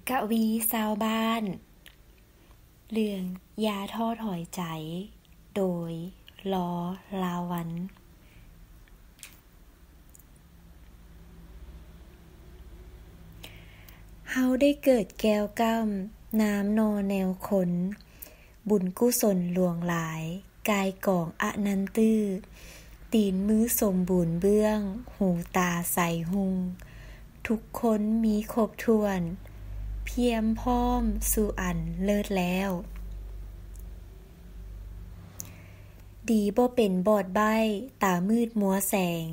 ກະວີຊາວບ້ານ ເລື່ອງຢ່າທໍ້ຖອຍໃຈ ໂດຍ ລໍ ລາວັນ. ເຮົາໄດ້ເກີດແກ້ວກ້ຳ ນາມໜໍ່ແນວຄົນ, ບຸນກຸສົນຫຼວງຫຼາຍ ກາຍກອງອະນັນຕື້, ຕີນມືສົມບູນເບື້ອງ, ຫູຕາໃສຮຸ່ງ, ທຸກຄົນມີຄົບຖ້ວນ, ພຽມພ້ອມສູ່ອັນເລີດແລ້ວ. ດີບໍ່ເປັນບອດໃບ້, ຕາມືດມົວແສງ,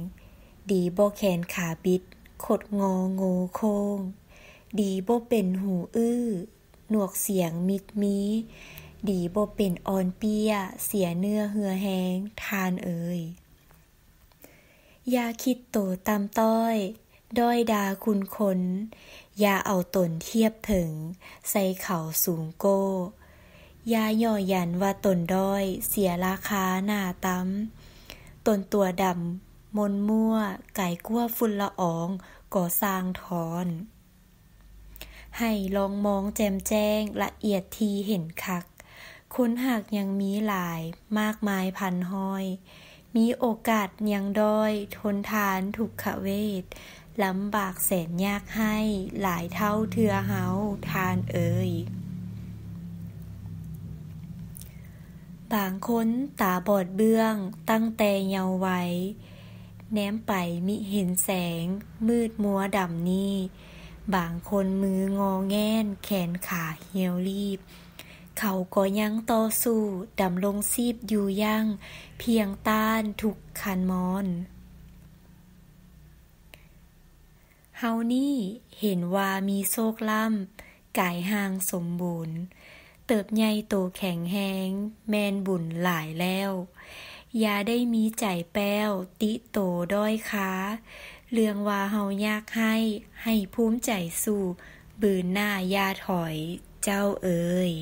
ດີບໍ່ແຂນຂາບິດ, ຄົດງໍໂງ່ໂຄ້ງ, ດີບໍ່ເປັນຫູອື້, ໜວກສຽງມິດມີ, ດີບໍ່ເປັນອ່ອນເປ້ຍ, ເສຍເນື້ອເຫື່ອແຮງ, ທ່ານເອີຍ. ຢ່າຄິດໂຕຕ່ຳຕ້ອຍ, ດ້ອຍດ່າຄຸນຄົນ, ຢ່າເອົາຕົນທຽບເຖິງ, ໃສ່ເຂົາສູງໂກ້. ຢ່າຍໍ້ຢັນວ່າຕົນດ້ອຍ, ເສຍລາຄາໜ້າຕ່ຳ. ຕົນຕົວດຳມົນມົ້ວ, ກາຍກວ່າຝຸ່ນລະອອງ, ກໍຊ່າງທອນ. ໃຫ້ລອງມອງແຈ່ມແຈ້ງລະອຽດທີ່ເຫັນຄັກ, ຄົນຫາກຍັງມີຫຼາຍມາກມາຍພັນຮ້ອຍ, ມີໂອກາດຍັງດ້ອຍທົນທານທຸກຂະເວດ, ລຳບາກແສນຍາກໄຮ້ຫຼາຍເທົ່າເທື່ອເຮົາທ່ານເອີຍ. ບາງຄົນຕາບອດເບື້ອງຕັ້ງແຕ່ເຍົາໄວ, ແນມໄປມິເຫັນແສງມືດມົວດຳນີ້, ບາງຄົນມືງໍແງ່ນແຂນຂາຫ່ຽວລີບ, ເຂົາກໍຍັງຕໍ່ສູ້ດຳລົງຊີບຢູ່ຢ່າງພຽງຕ້ານທຸກຄັນມອນ. ເຮົານີ້ເຫັນວ່າມີໂຊກລ້ຳ, ກາຍຮ່າງສົມບູນ, ເຕີບໃຫຍ່ໂຕແຂງແຮງ, ແມ່ນບຸນຫຼາຍແລ້ວ. ຢ່າໄດ້ມີໃຈແປ້ວ, ຕິໂຕດ້ອຍຄາ, ເລື່ອງວ່າເຮົາຍາກໄຮ້, ໃຫ້ພູມໃຈສູ້, ບືນໜ້າຢ່າຖອຍ, ເຈົ້າເອີຍ.